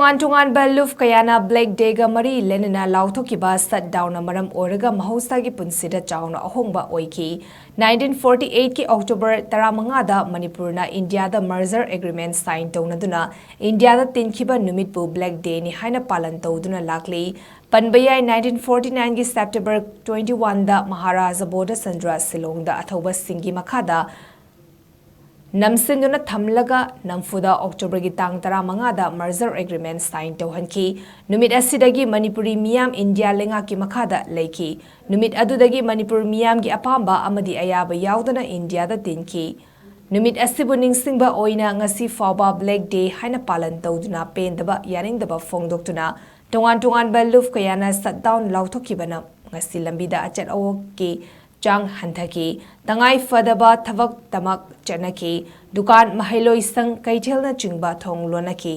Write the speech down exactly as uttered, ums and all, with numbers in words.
ꯇꯣꯉꯥꯟ ꯇꯣꯉꯥꯟꯕ ꯂꯨꯞ ꯀꯌꯥꯅ ꯕ꯭ꯂꯦꯛ ꯗꯦꯒ ꯃꯔꯤ ꯂꯩꯅꯅ ꯂꯥꯎꯊꯣꯛꯈꯤꯕ ꯁꯠꯗꯥꯎꯟꯅ ꯃꯔꯝ ꯑꯣꯏꯔꯒ ꯃꯍꯧꯁꯥꯒꯤ ꯄꯨꯟꯁꯤꯗ ꯆꯥꯎꯅ ꯑꯍꯣꯡꯕ ꯑꯣꯏꯈꯤ꯫ ꯅꯥꯏꯟꯇꯤꯟ ꯐꯣꯔꯇꯤ ꯑꯩꯠꯀꯤ ꯑꯣꯛꯇꯣꯕꯔ ꯇꯔꯥꯃꯉꯥꯗ ꯃꯅꯤꯄꯨꯔꯅ ꯏꯟꯗꯤꯌꯥꯗ ꯃꯔꯖꯔ ꯑꯦꯒ꯭ꯔꯤꯃꯦꯟ ꯁꯥꯏꯟ ꯇꯧꯅꯗꯨꯅ ꯏꯟꯗꯤꯌꯥꯗ ꯇꯤꯟꯈꯤꯕ ꯅꯨꯃꯤꯠꯄꯨ ꯕ꯭ꯂꯦꯛ ꯗꯦꯅꯤ ꯍꯥꯏꯅ ꯄꯥꯂꯟ ꯇꯧꯗꯨꯅ ꯂꯥꯛꯂꯤ꯫ ꯄꯟꯕ ꯌꯥꯏ, ꯅꯥꯏꯟꯇꯤꯟ ꯐꯣꯔꯇꯤ ꯅꯥꯏꯟꯒꯤ ꯁꯦꯞꯇꯦꯝꯕꯔ ꯇ꯭ꯋꯦꯟꯇꯤ ꯋꯥꯟꯗ ꯃꯍꯥꯔꯥꯖꯥ ꯕꯣꯙꯆꯟꯗ꯭ꯔ ꯁꯤꯂꯣꯡꯗ ꯑꯊꯧꯕꯁꯤꯡꯒꯤ ꯃꯈꯥꯗ ꯅꯝꯁꯤꯟꯗꯨꯅ ꯊꯝꯂꯒ ꯅꯝꯐꯨꯗ ꯑꯣꯛꯇꯣꯕꯔꯒꯤ ꯇꯥꯡ ꯇꯔꯥꯃꯉꯥꯗ ꯃꯔꯖꯔ ꯑꯦꯒ꯭ꯔꯤꯃꯦꯟ ꯁꯥꯏꯟ ꯇꯧꯍꯟꯈꯤ꯫ ꯅꯨꯃꯤꯠ ꯑꯁꯤꯗꯒꯤ ꯃꯅꯤꯄꯨꯔꯤ ꯃꯤꯌꯥꯝ ꯏꯟꯗꯤꯌꯥ ꯂꯩꯉꯥꯛꯀꯤ ꯃꯈꯥꯗ ꯂꯩꯈꯤ꯫ ꯅꯨꯃꯤꯠ ꯑꯗꯨꯗꯒꯤ ꯃꯅꯤꯄꯨꯔ ꯃꯤꯌꯥꯝꯒꯤ ꯑꯄꯥꯝꯕ ꯑꯃꯗꯤ ꯑꯌꯥꯕ ꯌꯥꯎꯗꯅ ꯏꯟꯗꯤꯌꯥꯗ ꯇꯤꯟꯈꯤ꯫ ꯅꯨꯃꯤꯠ ꯑꯁꯤꯕꯨ ꯅꯤꯡꯁꯤꯡꯕ ꯑꯣꯏꯅ ꯉꯁꯤ ꯐꯥꯎꯕ ꯕ꯭ꯂꯦꯛ ꯗꯦ ꯍꯥꯏꯅ ꯄꯥꯂꯟ ꯇꯧꯗꯨꯅ ꯄꯦꯟꯗꯕ ꯌꯥꯅꯤꯡꯗꯕ ꯐꯣꯡꯗꯣꯛꯇꯨꯅ ꯇꯣꯉꯥꯟ ꯇꯣꯉꯥꯟꯕ ꯂꯨꯞ ꯀꯌꯥꯅ ꯁꯠꯗꯥꯎꯟ ꯂꯥꯎꯊꯣꯛꯈꯤꯕꯅ ꯉꯁꯤ ꯂꯝꯕꯤꯗ ꯑꯆꯠ ꯑꯋꯣꯛꯀꯤ ꯆꯥꯡ ꯍꯟꯊꯈꯤ꯫ ꯇꯉꯥꯏ ꯐꯗꯕ ꯊꯕꯛꯇꯃꯛ ꯆꯠꯅꯈꯤ꯫ ꯗꯨꯀꯥꯟ, ꯃꯍꯩꯂꯣꯏꯁꯪ, ꯀꯩꯊꯦꯜꯅꯆꯤꯡꯕ ꯊꯣꯡ ꯂꯣꯟꯅꯈꯤ꯫